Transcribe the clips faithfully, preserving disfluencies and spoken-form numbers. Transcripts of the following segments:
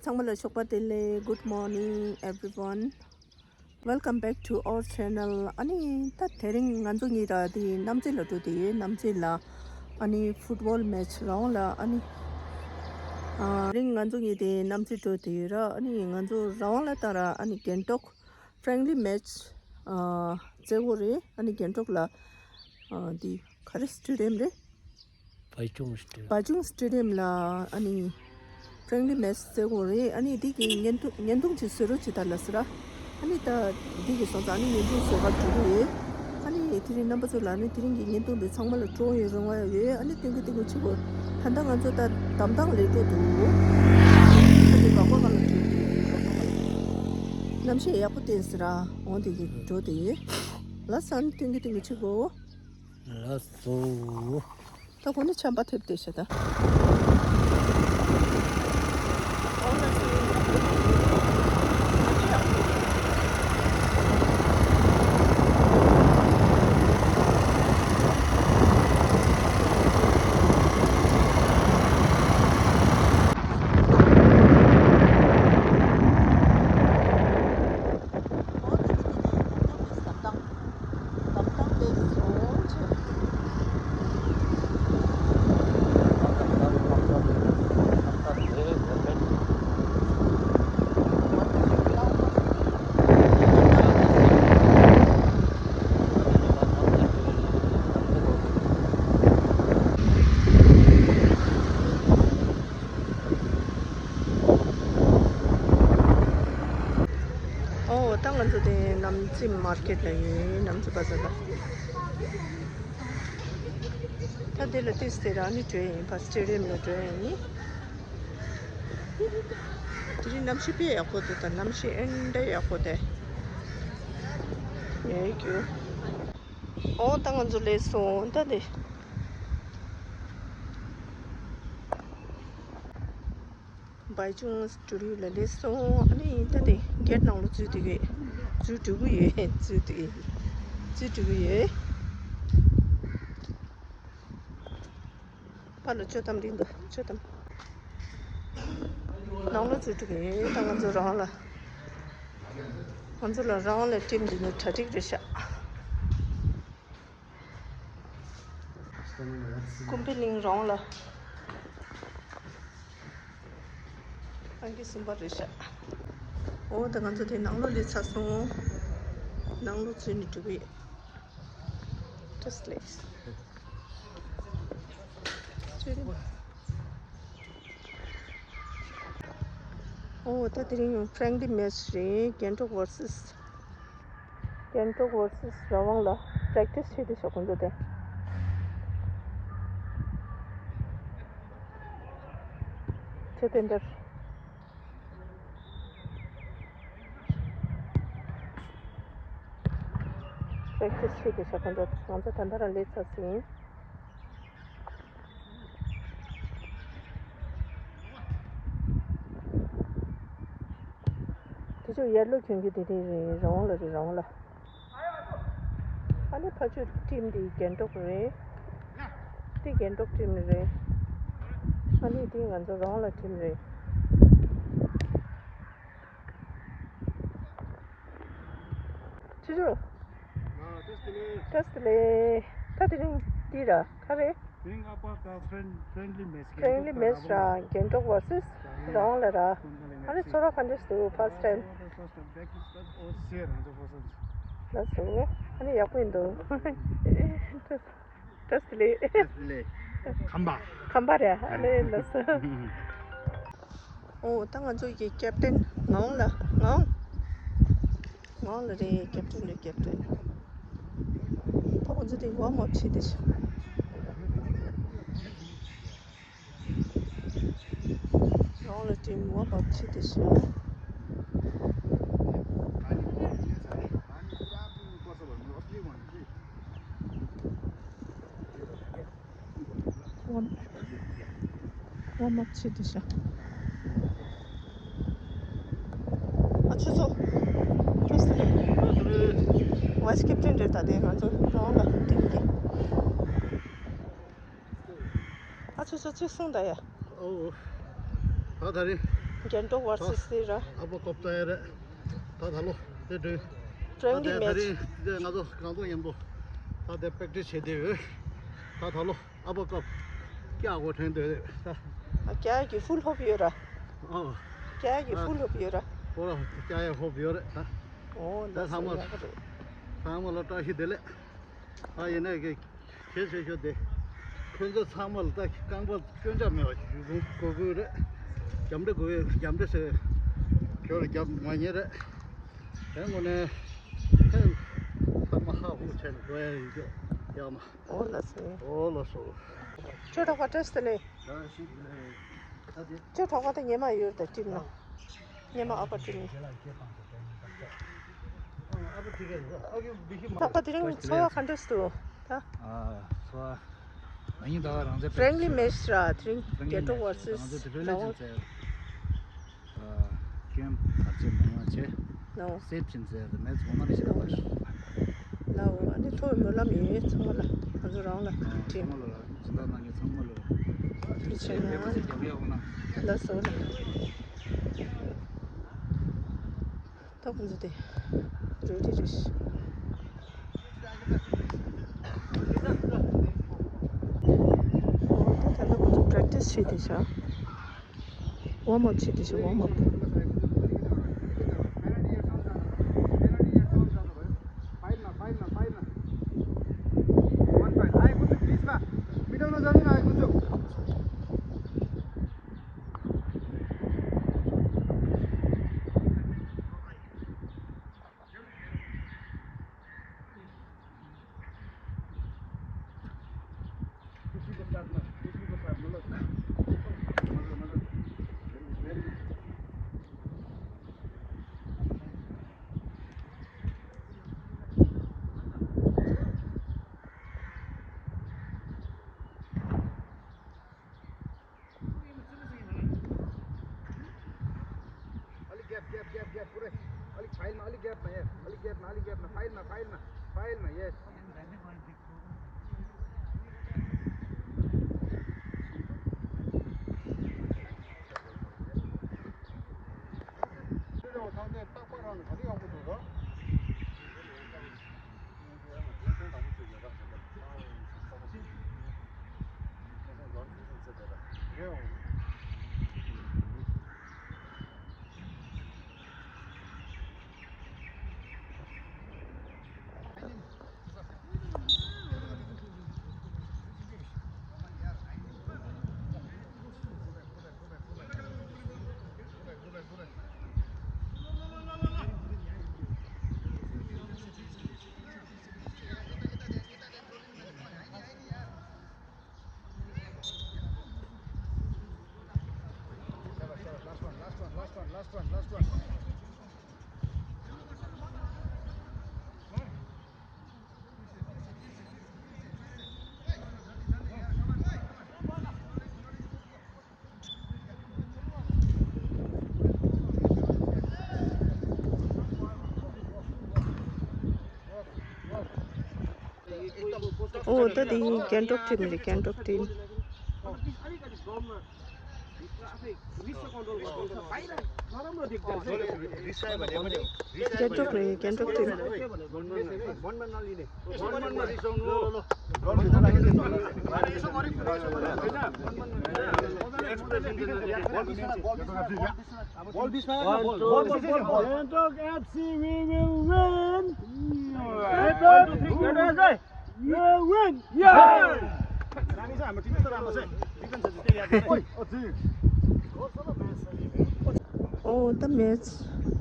ཚང་མ་ལ་ཞོགས་པ་བདེ་ལེགས། Good morning everyone. Welcome back to our channel. ཨ་ནི་ད་དེ་རིང་ང་ཚོ་གཉིས་ར་དེ་གནམ་རྩེ་ལ་འགྲོ་དེ་ཡོད། གནམ་རྩེ་ལ་ཨ་ནི་ཕུཊ་བོལ་མེ་ཆི་རང་ལ་ཨ་ནི་ཨ་རིང་ང་ཚོ་གཉིས་དེ་གནམ་རྩེ་འགྲོ་དེ་ཡོད་ར། ཨ་ནི་ང་ཚོ་རང་ལ་ད་ར་ཨ་ནི་གྷན་ཊོག་ཕྲེན་ལི་མེ་ཆི་ཨ་རྩེ་གོ་རེད། ཨ་ནི་གྷན་ཊོག་ལ་ཨ་དེ་ག་རེ་སི་ཊེ་ཌི་ཡམ་རེད། བའི་ཅུང་སི་ཊེ་ཌི་ཡམ། བའི་ཅུང་སི་ཊེ་ཌི་ཡམ་ལ་ཨ་ནི་ཕྲེན་ལི་མེ་ཆི་རྩེ་གོ་རེད། ཨ་ནི་འདི་གི་བརྙན་ཐུང་བརྙན་ཐུང་ཅིག་བཟོ་རོགས་བྱེད་ད་ལབ་ཟེར་ར། ཨ་ནི་ད་འདི་གི་སོང་ཙང་ཨ་ནི་བརྙན་ཐུང་བཟོ་གར་འགྲོ་གི་ཡོད། ཨ་ནི་དེ་རིང་རྣམ་པ་ཚོ་ལ་ཨ་ནི་དེ་རིང་གི་བརྙན་ཐུང་འདི་ཚང་མ་ལ་སྤྲོ་བོ་ཡོད་རུང་བ་ཡོད། ཨ་ནི་སྟོན་གི་སྟོན་གི་ཆུ་བོ་ད་ལྟ་ང་ཚོ་ད་འདམ་ཐང་ལ་འགྲོ་འདུག་ཨ་ནི་སྒང་པ་སྒང་ལ་འགྲོ་གི་ཡོད། སྒང་པ་སྒང་ལ་གནམ་གཤིས་ཡག་པོ་བསྟན་ཟེར་ར། འོ་འདི་གི་འགྲོ་དེ་ཡོད། ལགས་སོ། ཨ་ནི་སྟོན་གི་སྟོན་གི་ཆུ་བོ། ལགས་སོ། ད་གོ་ནི་ཆམ་པ་ཐེབས་ཏེ་ཤ་ད། ཨོ་ད་ང་ཚོ་དེ་གནམ་རྩེ་མར་ཀེཊ་ལ་ཡིན། གནམ་རྩེ་བ་ཟ་ལ། ད་དེ་ལ་ཏིས་དེ་རང་ནི་འགྲོ་ཡིན་པ། སི་ཊེ་ཌི་ཡམ་ལ་འགྲོ་ཡིན། དེ་རིང་གནམ་གཤིས་དཔེ་ཡག་པོ་འདུག་ད་གནམ་གཤིས་ཨེ་འདྲ་ཡག་པོ་དེ། ངའི་རྒྱུ། ཨོ་ད་ང་ཚོ་སླེབས་སོང་ད་དེ། བའི་ཅུང་སི་ཊུ་ཌི་ཡོ་ལ་སླེབས་སོང་། ཨ་ནི་ད་དེ་གེ་ཊི་ནང་ལ་འཛུལ་འགྲོ་གི་འཛུལ་འགྲོ་གི་ཡོད། འཛུལ་འགྲོ་གི་འཛུལ་འགྲོ་གི་ཡོད། ཕར་ལ་ཅོ་ཏམ་རིང་འདུག་ཅོ་ཏམ། ནང་ལ་འཛུལ་འགྲོ་གི་ཡོད། ད་ང་ཚོ་རང་ལ་ང་ཚོ་ལ་རང་ལ་ཊིམ་འདི་ནི་གྲ་སྒྲིག་རེད་ཤག་ཀུམ་བི་གླིང་རོང་ལ། ཨང་ཀི་གསུམ་པ་རེད་ཤག་ཨོ་ད་ང་ཚོ་དེ་ནང་ལོགས་སླེབས་ཚར་སོང་། ནང་ལོགས་འཛུལ་ནས་འགྲོ་གི་ཡོད། ཏིས་ལེ། ཨོ་ད་དེ་རིང་ཕྲེན་ལི་མེ་ཆི་རེད། གྷན་ཊོག་ཝར་སེ་སི། གྷན་ཊོག་ཝར་སེ་སི་ར་ཝང་ལ་པྲེག་ཊིས་བྱེད་དེ་ཤག་ཁོང་ཚོ་དེ། ཁྱེད་དེ་འདིར། པྲེག་ཊིས་བྱེད་དེ་ཤག་ཁོང་ཚོ། ང་ཚོ་ད་ལྟ་རང་སླེབས་ཚར་ཟིན། དེ་ཚོ་ཡར་ལོ་གྱོན་གྱི་དེ་དེ་རེད། རང་ལ་རེད། རང་ལ། ཨ་ནི་ཕ་ཆོས་ཊིམ་དེ་གྷན་ཊོག་རེད། དེ་གྷན་ཊོག་ཊིམ་རེད། ཨ་ནི་དེ་ང་ཚོ་རང་ལ་ཊིམ་རེད། ཆུ་ཆུ། ཨ། བཀྲ་ཤིས་བདེ་ལེགས། བཀྲ་ཤིས་བདེ་ལེགས། ད་དེ་རིང་འདི་ར་ག་རེ། དེ་རིང་ཨ་པ་ཀ་ཕྲེན་ཕྲེན་ལི་མེ་ཆི། ཕྲེན་ལི་མེ་ཆི་ར་གྷན་ཊོག་ཝར་སེ་སི་ར་ཝང་ལ་ར། ཨ་ནི་ཚོར་བ་ག་འདྲ་འདུག་ཕར་སི་ཊི་ཊའིམ། ལགས་སོ། ཨ་ནི་ཡག་པོ་ཡིན་འདུག་བཀྲ་ཤིས་བདེ་ལེགས། བཀྲ་ཤིས་བདེ་ལེགས། ཁམས་པ། ཁམས་པ་རེད། ཨ་ལེ་ལགས་སོ། ཨོ་ད་ང་ཚོ་གི་ཀེབ་ཊན་ངག་དབང་ལགས། ངག་དབང་། ངག་དབང་ལགས་རེད། ཀེབ་ཊན་རེད། ཀེབ་ཊན། ད་ཁོང་ཚོ་དེ་ཝརམ་ཨབ་བྱེད་དེ་ཤག་ངག་དབང་ལགས་དེ་ཝརམ་ཨབ་བྱེད་དེ་ཤག་ཝརམ་ཝརམ་ཨབ་བྱེད་དེ་ཤག་ཨ་ཆུ་ཚོད། ཁྱོད་སི་ལེ། ཝའི་སི་ཀེབ་ཊན་རེད། ད་དེ་ང་ཚོ་རང་ལ་ཊིམ་གྱི། ཨ་ཆུ་ཚོད་གཅིག་སོང་ད་ཡ། ཨོ། ད་ད་རེད། རྒྱན་སྒྲོག་བར་སི་སི་ར། ཨ་པ་ཀོབ་ཙ་ཡ་རེད། ད་ད་ལོ་དེ་འདྲ། ཕྲེང་གི་ད་དེ་ད་མེ་ཆི། རིང་དེ་ང་ཚོ་གང་ཚོ་མཉམ་པོ་ད་དེ་པེག་ཊི་སི་བྱེད་བསྡད་ཡོད། ད་ད་ལོ་ཨ་པ་ཀོབ་ཀྱ་གོ་ཕྲེང་དེ་རེད་ད། ཨ་ཀྱ་གི་ཧྥུལ་ཧོབ་ཡོད་ར། ཨ་ཀྱ་གི་ཨ་ཧྥུལ་ཧོབ་ཡོད་ར། ཧོ་ར་ཀྱ་ཡ་ཧོབ་ཡོད་རེད་ད། ཨོ་ད་ལ་ཚང་མ་ཡག་གི་རེད། ཚང་མ་ལ་བཀྲ་ཤིས་བདེ་ལེགས། ད་ཡིན་ནའི་གི་གལ་ཆེ་ཤོས་དེ། ཁྱོད་ཚོ་ཚང་མ་ལ་ད་རྐང་པ་སྐྱོན་ཆ་མེད་པ་ཞིག་ཡོང་དགོས་ཀྱི་རེད། རྒྱབ་འདྲེ་དགོས་ཡོད། རྒྱབ་འདྲེ་ཟེར། ཁྱོད་ལ་རྒྱབ་མ་ཉན་རེད། དེ་དངོས་གནས། ཧེ། ཚང་མ་ཧ་ཧུ་བྱས་ནས་འགྲོ་ཡ་ཡོད་ཀྱི་ཡ་མ། ཨོ་ལགས་སོ། ཨོ་ལགས་སོ། ཁྱོད་གྲོགས་པོ་བཀྲ་ཤིས་བདེ་ལེགས། ཁྱོད་གྲོགས་པོ་དེ་ཉི་མ་ཡོད་ད་ཀྲིམ་ན། ཉི་མ་ཨ་པ་ཀྲིམ་ན། ཨ་པ་དེ་རིང་འཚོ་བ་ག་འདྲས་འདུག་ད། ཨ་འཚོ་བ། ང་གཉིས་ཟླ་བ་རང་བཙན་ཕྲེང་ལི་མེ་ཆི་ར་དེ་རིང་རྒྱན་སྒྲོག་བར་སི་སི་རང་བཙན་ཕྲེང་ལི་རང་དབང་ཅན་ཚེ། ཨ་ཀེམ་བར་ཆད་མི་ཡོང་བ་བྱས། ལའོ། སེབ་ཅིན་ཟེར་དེ་མེད་ཚང་མ་ལ་ཤེས་པ་ཞིག་ལའོ། ཨ་ནི་ཐོག་མི་ལམ་ཡོད་ཚང་མ་ལ་ང་ཚོ་རང་ལ་ཨ་ཁྲིམ། ཚང་མ་ལ་ལ་སྦྱིན་བདག་གནང་མཁན་ཚང་མ་ལ་ལ་ཁྲིམ་ཆེ་ཆེ་ན་ལེགས་པོ་ཞིག་རྒྱབ་ཡག་གནང་། ལ་སོ་ལ། ད་ཁོང་ཚོ་དེ་རེ་ཌི་རེད། ཨོ་ད་ད་ལྟ་ཁོང་ཚོ་པྲེག་ཊི་སི་བྱེད་དེ་ཤག་ཝརམ་ཨབ་བྱེད་དེ་ཤག་ཝརམ་ཨབ། अलिक gap, gap, gap, gap पुरै। अलिक फाइलमा, अलिक ग्यापमा, यहाँ अलिक ग्यापमा, अलिक ग्यापमा, फाइलमा, फाइलमा, फाइलमा, यस। ཨོ་ད་དེ་རྒྱན་སྒྲོག་ཁྲིད་རེད། རྒྱན་སྒྲོག་ཁྲིད། རྒྱན་སྒྲོག་རེད། རྒྱན་སྒྲོག་ཁྲིད། One, two, one. One, two, one. One, two, three, one, two, three. You win! Yeah! ཨོ་ད་མེ་ཆི་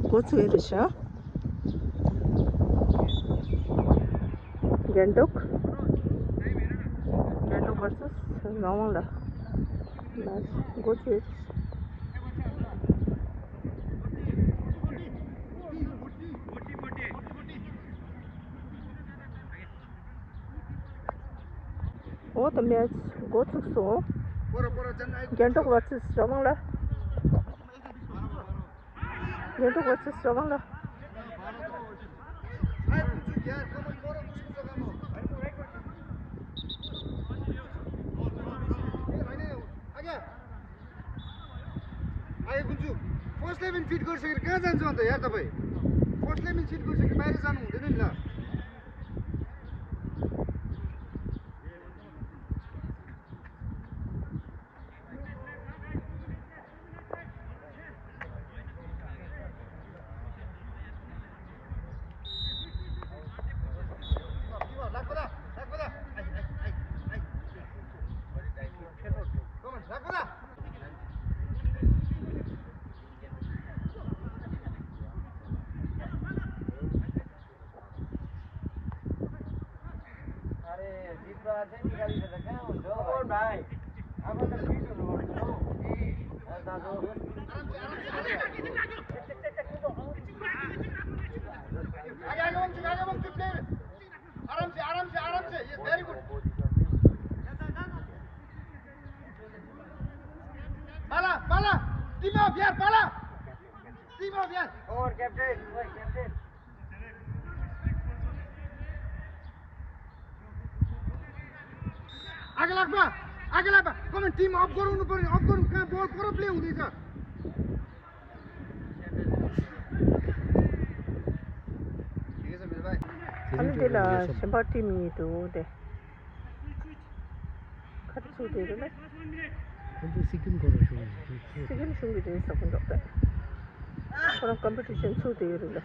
འགོ་ཚུགས་ཡོད་རེད་ཤག་རྒྱན་སྒྲོག་རྒྱན་སྒྲོག་བར་སི་སི་རང་དབང་ལ་མེ་ཆི་འགོ་ཚུགས་ཡོད་རེད། ཨོ་ད་མེ་ཆི་འགོ་ཚུགས་སོང་། རྒྱན་སྒྲོག་བར་སི་སི་རང་དབང་ལ། རྒྱན་སྒྲོག་བར་སི་སི་རང་དབང་ལ། First eleven fit गरिसकेर कहाँ जान्छ अन्त यार तपाईँ? First eleven fit गरिसकेर बाहिर जानु हुँदैन नि ल। अरे, जीप तो आज ही निकाली से रखे हैं, वो जो और भाई। अब तो ठीक है, वो तो। ऐसा तो। आगे, आगे, वंशिक, आगे, वंशिक, play। आराम से, आराम से, आराम से। Yes, very good। बाला, बाला, team up यार, बाला। Team up यार। Over captain, over captain। आगे लाग्बा, आगे लाग्बा। Come on, team up गराउनु पर्यो, up गरौँ। कहाँ ball पर play हुँदैछ? ठिकै छ मेरो भाइ। अनि त्यसलाई सेम्पा टिम नि त हो दे। खर्च हुँदैन। कुन चाहिँ सिक्किमको रहेछ? सिक्किम सुँगुर रहेछ, कुन डक्टर। तर कम्पिटिसन छु त्यो रहेछ।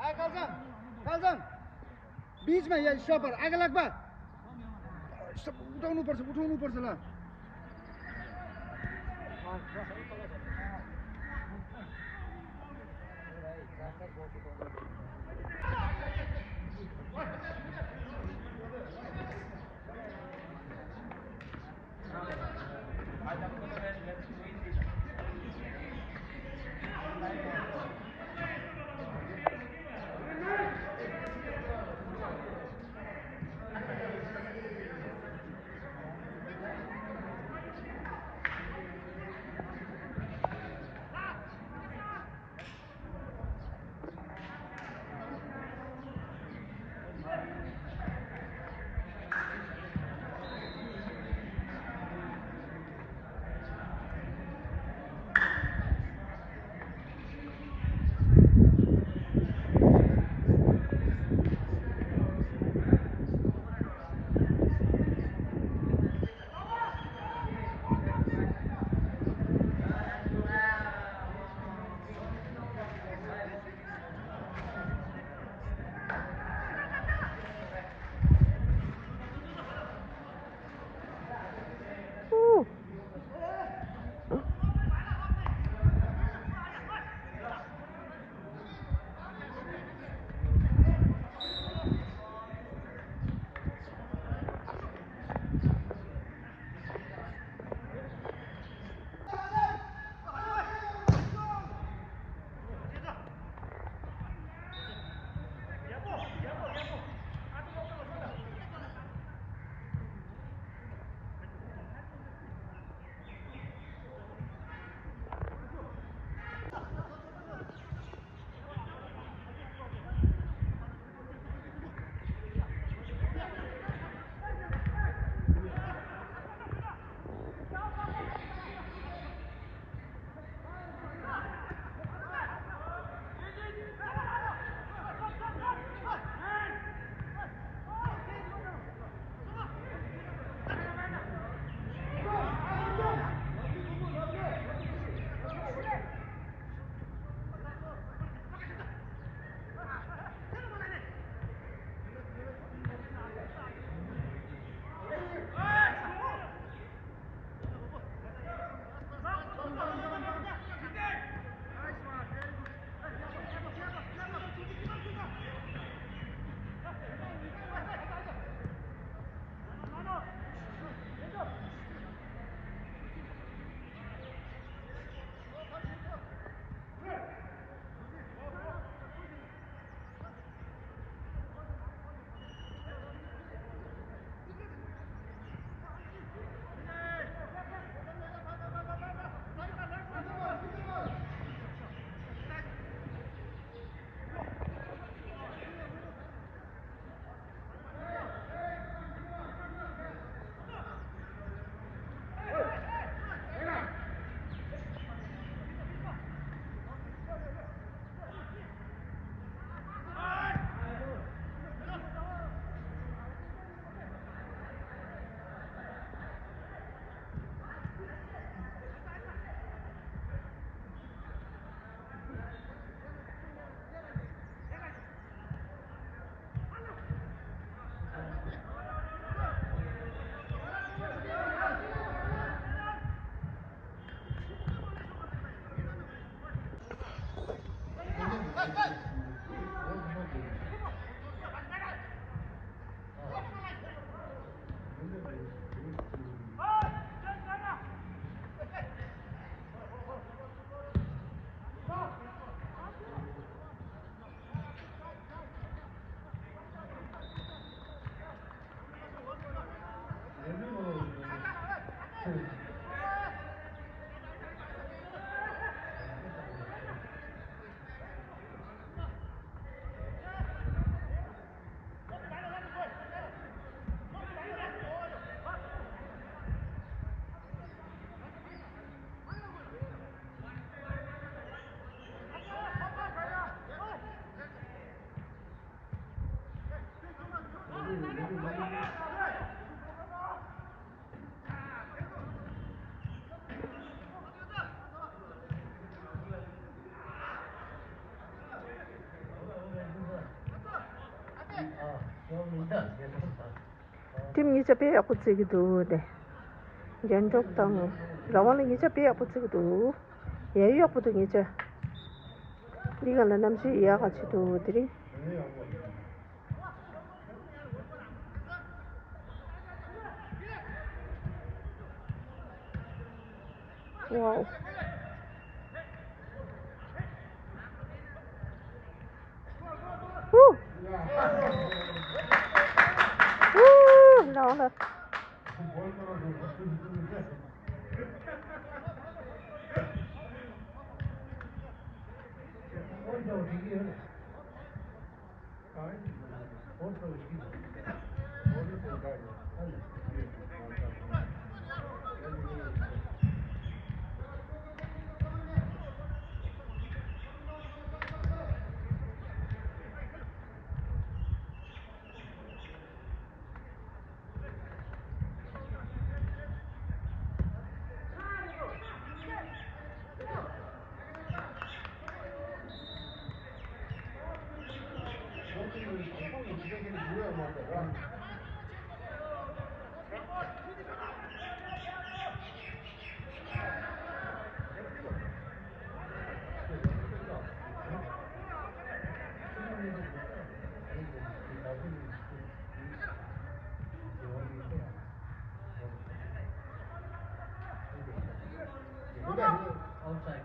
ए, कालजङ, कालजङ। बिचमा या स्टपर, आगे लाग्बा। सब उठाउनु पर्छ, उठाउनु पर्छ ल। ཊིམ་གཉིས་ཆ་དཔེ་ཡག་པོ་རྩེ་གི་འདུག་དེ། རྒྱན་སྒྲོག་དང་ར་བ་ལ་གཉིས་ཆ་དཔེ་ཡག་པོ་རྩེ་གི་འདུག་ཡ་ཡོ་ཡག་པོ་འདུག་གཉིས་ཆ། འདི་ག་ལ་གནམ་གཤིས་ཡག་ག་ཆེ་འདུག་དེ་རིང་། Wow. Woo. Woo. No, no. Outside.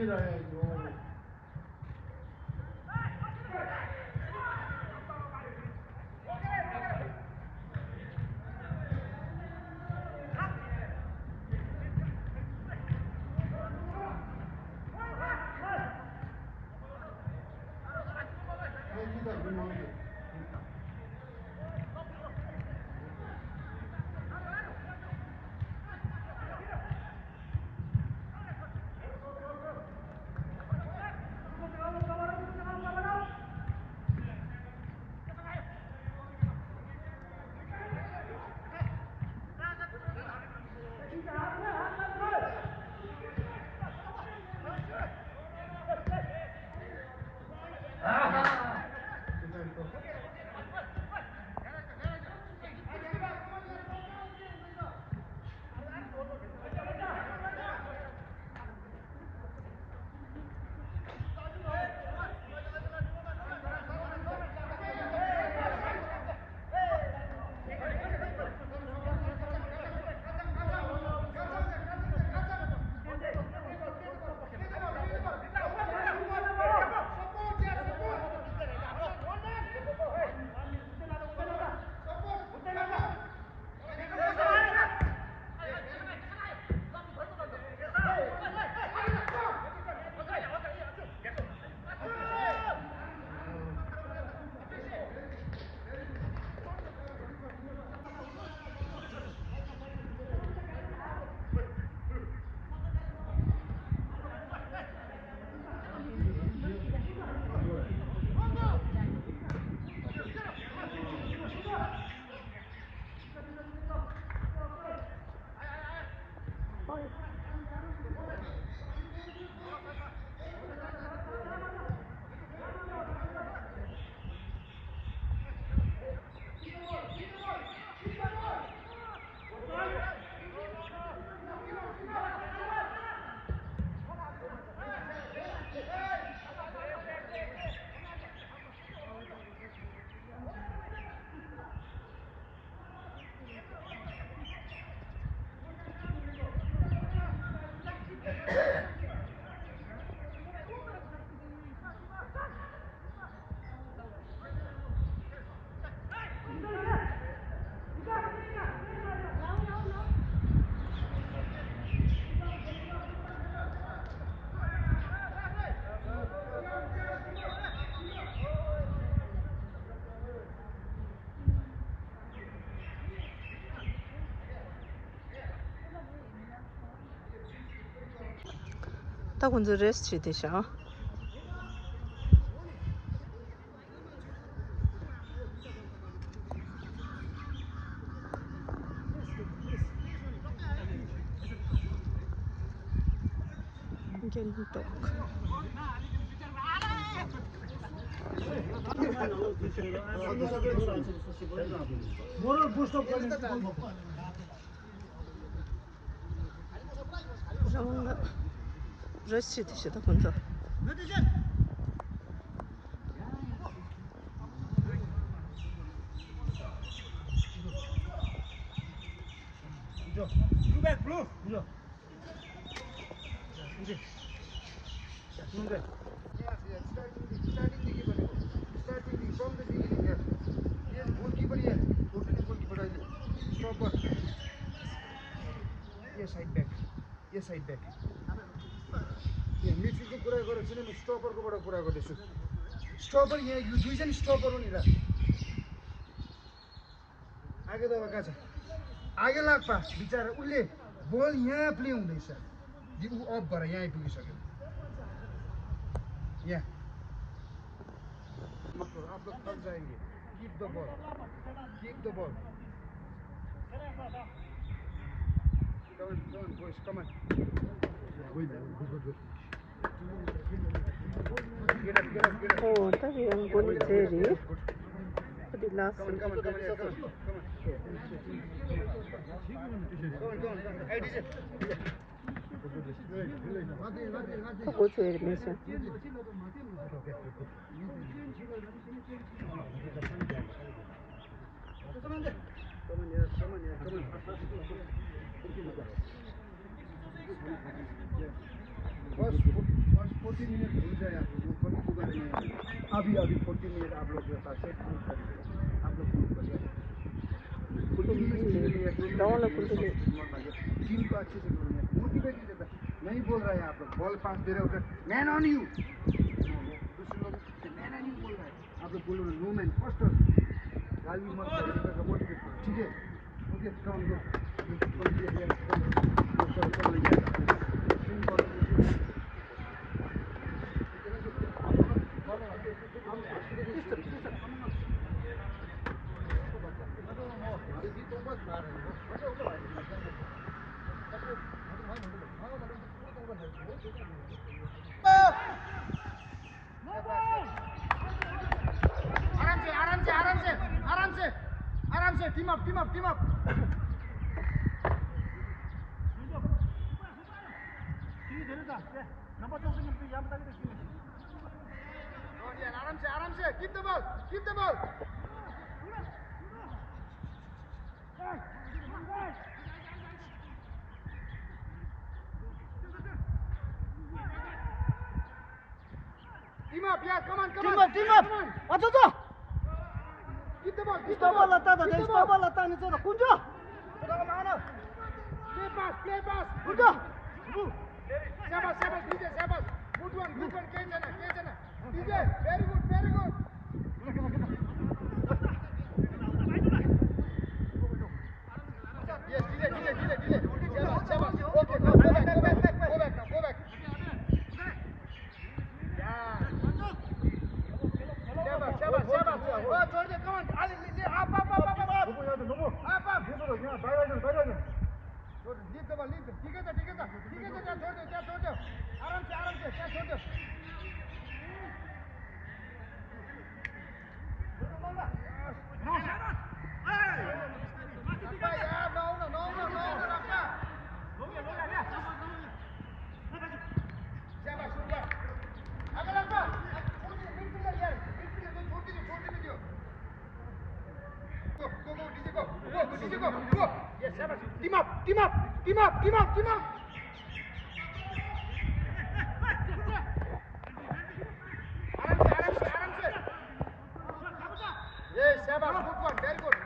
ད་ཁོང་ཚོ་རེ་སི་ཊི་བྱེད་དེ་བཞག Can talk. རང་ལ་རེ་སི་ཊི་བྱེད་ད་ཁོང་ཚོ། Go back, blue. Starting, starting, starting, from the beginning, yeah. Yes, goalkeeper, yeah. Goalkeeper, goalkeeper, I know. Stopper. Yes, side back. Yes, side back. Yeah, midfield को कुरा गरेर चाहिँ नि म स्टपर कोबाट कुरा गर्दैछु। स्टपर यहाँ यो दुईजना स्टपर हो नि र। आगे दबा कहाँ छ? आगे लाग पा बिचरा, उसले बल यहाँ प्ले हुँदैछ। यो ऊ अफ भएर यहाँ आइपुगिसक्यो। यहाँ आप लोग थक जाएंगे। Keep the ball. Keep the ball. Come on, come on, boys, come on. ཨོ་ད་རེད། ཡང་འགོ་ནས་རྩེ་རེད། ཨ་དེ་ལགས་སོ། ད་འགོ་ཚོས་རེད་མེད་སོང་། First, forty minute भूल जाए आप लोग, वो कभी दोबारा नहीं आएगा। अभी, अभी फोर्टी मिनट आप लोग के पास है, आप लोग करो। आप लोग move करिए। Forty minute, forty minute, forty minute. Team को अच्छे से करो, मोटिवेट नहीं देता। नहीं बोल रहा है आप लोग, बॉल पास दे रहे हो, मैन ऑन यू। दूसरे लोग मैन ऑन यू बोल रहा है। आप लोग बोलो ना, नो मैन, फर्स्ट। गाली मत करो, मोटिवेट करो, ठीक है? ओके, कम गो। आराम से, आराम से, आराम से, आराम से, team up, team up, team up. आराम से, आराम से, keep the ball, keep the ball. Team up, yeah, come on, come on. Team up, team up. Come on. Watch out. Keep the ball, keep the ball. Stop ball, stop ball, stop ball, stop ball. Kunjo. Play pass, play pass. Kunjo. शाबाश, शाबाश, DJ, शाबाश. Good one, good one. Catch है ना, catch है ना. DJ, very good, very good. Yes, DJ, DJ, DJ, DJ. शाबाश, शाबाश. Okay, go back, go back, go back now, go back. Yeah. शाबाश, शाबाश, शाबाश. ओ, छोड़ दे, come on. अरे, ले, ले, up, up, up. Up, up. छोड़, leave the ball, leave the. ठीक है, ठीक है, ठीक है, छोड़ दे, छोड़ दे. आराम से, आराम से, छोड़ दे. Team up, team up, team up, team up, team up. आराम से, आराम से, आराम से. Yes, शाबाश, good one, very good.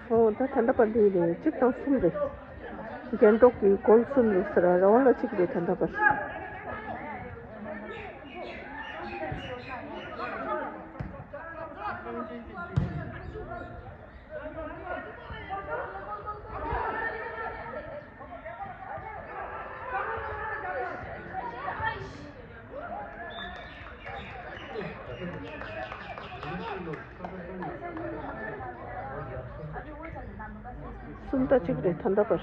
ཨོ་ད་ད་ལྟ་བར་འདི་རེད། གཅིག་དང་གསུམ་རེད། རྒྱན་སྒྲོག་གི་གོལ་གསུམ་རེད་ཟེར། རང་དབང་ལ་གཅིག་རེད་ད་ལྟ་བར། གསུམ་དང་གཅིག་རེད་ད་ལྟ་བར།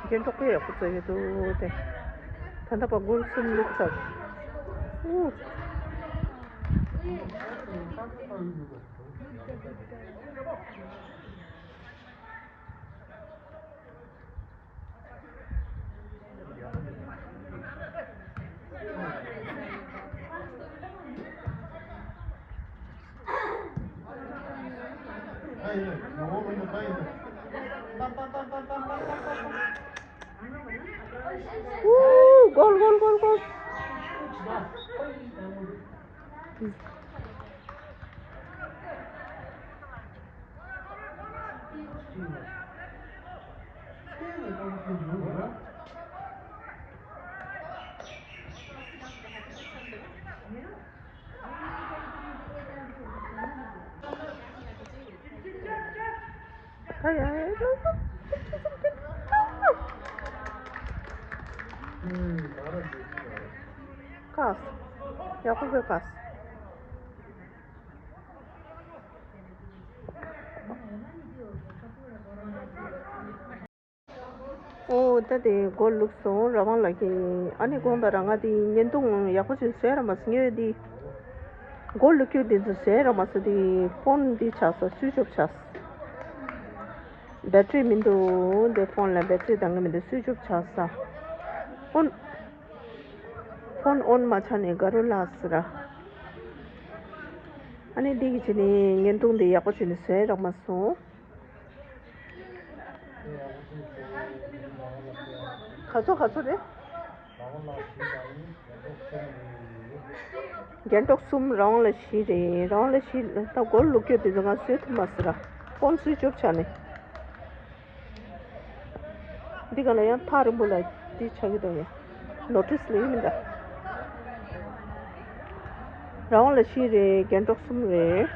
རྒྱན་སྒྲོག་པས་ཡག་པོ་བཙལ་གྱི་འདུག་སྟེ། ད་ལྟ་བར་གོལ་གསུམ་བླུགས་ཚར། ཨུ། ཨུ། གོལ་གོལ་གོལ་གོལ། ཡ་ཡ་ཡ། ཀ་ཡག་པོ་དགོས་ཀ། ཨོ་ད་དེ་མགོ་བླུགས་སོང་ར་བང་ལ་གི། ཨ་ནི་དགོངས་དག་ར། ང་དེ་བརྙན་ཐུང་ཡག་པོ་ཞིག་བཟོས་ར་མ་སོང་། ངས་དེ་མགོ་བླུགས་རྒྱུ་དེ་ཚོ་བཟོས་ར་མ་སོང་། དེ་ཕོན་དེ་ཆགས་སོང་། སུའིཆ་ཨོཕ་ཆགས་སོང་། བེ་ཊི་རི་མི་འདུག་དེ་ཕོན་ལ་བེ་ཊི་རི་འདང་གི་མི་འདུག་སུའིཆ་ཨོཕ་ཆགས་སོང་། ཕོན་ཕོན་ཨོན་མ་ཆགས་ནས་དགའ་རུ་ལགས་སི་ར། ཨ་ནི་འདི་གི་བྱས་ནས་བརྙན་ཐུང་འདི་ཡག་པོ་བྱས་ནས་བཟོས་རག་མ་སོང་། ག་ཚོད་ག་ཚོད་རེད། རྒྱན་ཏོག་གསུམ། རང་ལ་བཞི་རེད། རང་ལ་བཞི་ད་སྒོར་ལུག་སྐྱོ་དེ་ཚོ་ང་བཟོས་ཐུབ་མ་སོང་ར། ཕོན་སུའིཆ་ཨོཕ་ཆགས་ནས། འདི་ག་ལ་ཡང་ཐག་རིང་པོ་ལ་འདི་ཆགས་ཀྱི་འདུག་ཡ། ནོ་ཊིས་ལེན་མི་འདུག་རང་ལ་བཞི་རེད། རྒྱན་ཏོག་གསུམ་རེད།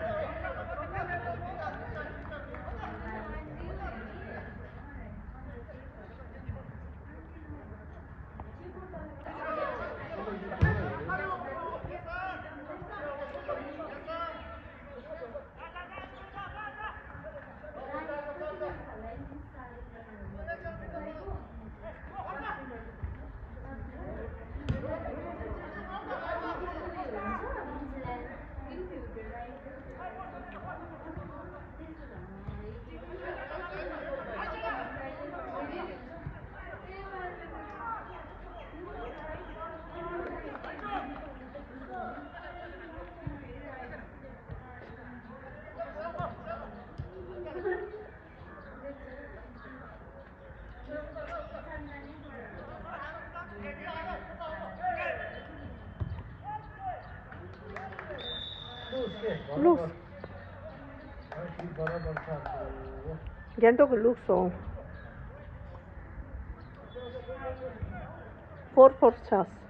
བླུགས། རྒྱན་ཏོག་གི་བླུགས་སོང་། ཕོར་ཕོར་ཆགས།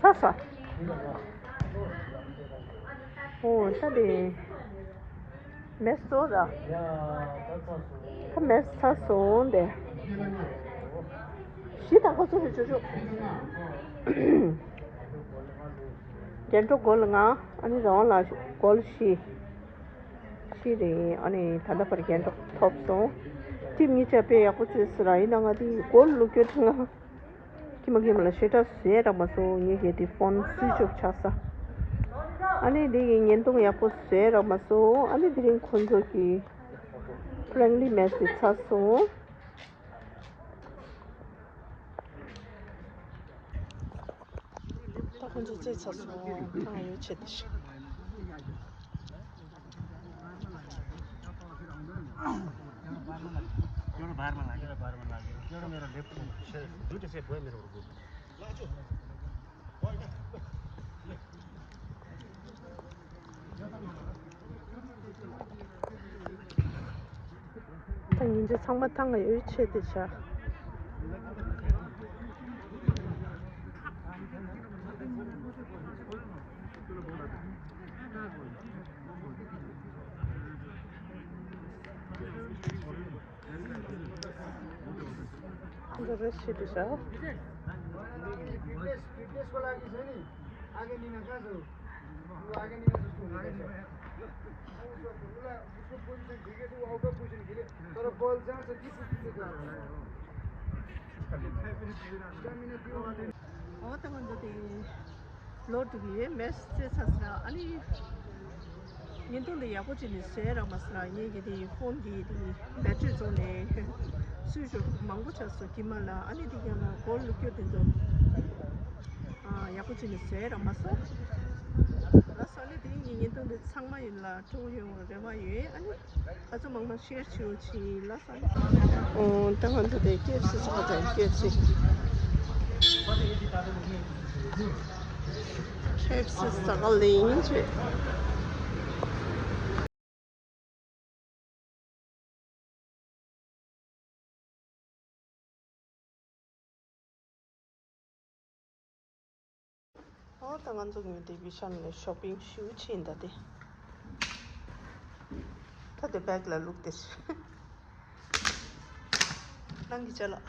ཚ་ས། ཨོ་ད་དེ། མེ་སོ་ར། ད་མེ་ཚ་སོང་དེ། ཞི་དང་ཁོ་ཚོ་རེ་ཅོ་ཅོ། རྒྱན་སྒྲོག་སྒོར་ལྔ། ཨ་ནི་རང་ལ་སྒོར་བཞི། བཞི་རེད། ཨ་ནི་ད་ལྟ་བར་རྒྱན་སྒྲོག་ཐོབ་སོང་། ཊིམ་གཉིས་ཆ་དཔེ་ཡག་པོ་བྱས་སོང་ར། ཡིན་ན་ང་དེ་སྒོར་ལུག་སྐྱོ་ཐང་ང་། ཁྱི་མ་ཁྱི་མ་ལ་ཞེ་དྲག་བཟོས་རག་མ་སོང་། ངས་གལ་ཏེ་ཕོན་སུའིཆ་ཨོཕ་ཆགས་ས། ཨ་ནི་འདི་གི་བརྙན་ཐུང་ཡག་པོ་བཟོས་རག་མ་སོང་། ཨ་ནི་དེ་རིང་ཁོང་ཚོ་གི་ཕྲེན་ལི་མེཆ་དེ་ཚར་སོང་། ད་ཁོང་ཚོ་རྩེད་ཚར་སོང་། ད་ང་ཡོད་ཆེད་དུ་ཞིག་ད་ཉིན་རྒྱུན་ཚང་མ་ཐང་ཡོད་ཆེད་དུ་བྱ། འདི་རེ་ཞིག་འདི་བྱ། འོ་ད་ང་ཚོ་དེ། ལོ་དྲུག་ཡས་མེཆ་རྩེད་ཚར་སོང་། ཨ་ནི། བརྙན་ཐུང་འདི་ཡག་པོ་བྱས་ནས་བཟོས་རག་མ་སོང་ལ། ངས་ཀྱི་དེ་ཕོན་འདི་དེ་བེ་ཊི་རི་རྫོགས་ནས་སུས་ཞོག་མང་པོ་ཆགས་སོང་། དཀྱིལ་མ་ལ། ཨ་ནི་དེ་ཀྱང་ན་གོལ་ལུག་སྐྱོ་དེ་ཚོ། ཨ། ཡག་པོ་བྱས་ནས་བཟོས་རག་མ་སོང་། ལགས་སོ། ཨ་ནི་དེ་ངའི་བརྙན་ཐུང་འདི་ཚང་མ་ཡིན་ལ་སྤྲོ་པོ་ཡོང་བའི་རེ་བ་ཡོད། ཨ་ནི་ཁ་ཚོ་མང་མང་ཤེར་བྱེད་རོགས་གྱིས། ལགས་སོ། ཨ་ནི། ཨོ། ད་ང་ཚོ་དེ་ཀེ་ཨེཕ་སི་ཟ་ག་ཙམ། ཀེ་ཨེཕ་སི། ཀེ་ཨེཕ་སི་ཟ་ག་ལེན་བྱས། ཨོ། ད་ང་ཚོ་ངོས་དེ་བི་ཤལ་ནས་ཤོ་པིང་ཞུ་ཕྱིན་ད་དེ། ད་དེ་བེག་ལ་བླུགས་ཏེ། ནང་གི་ཅ་ལག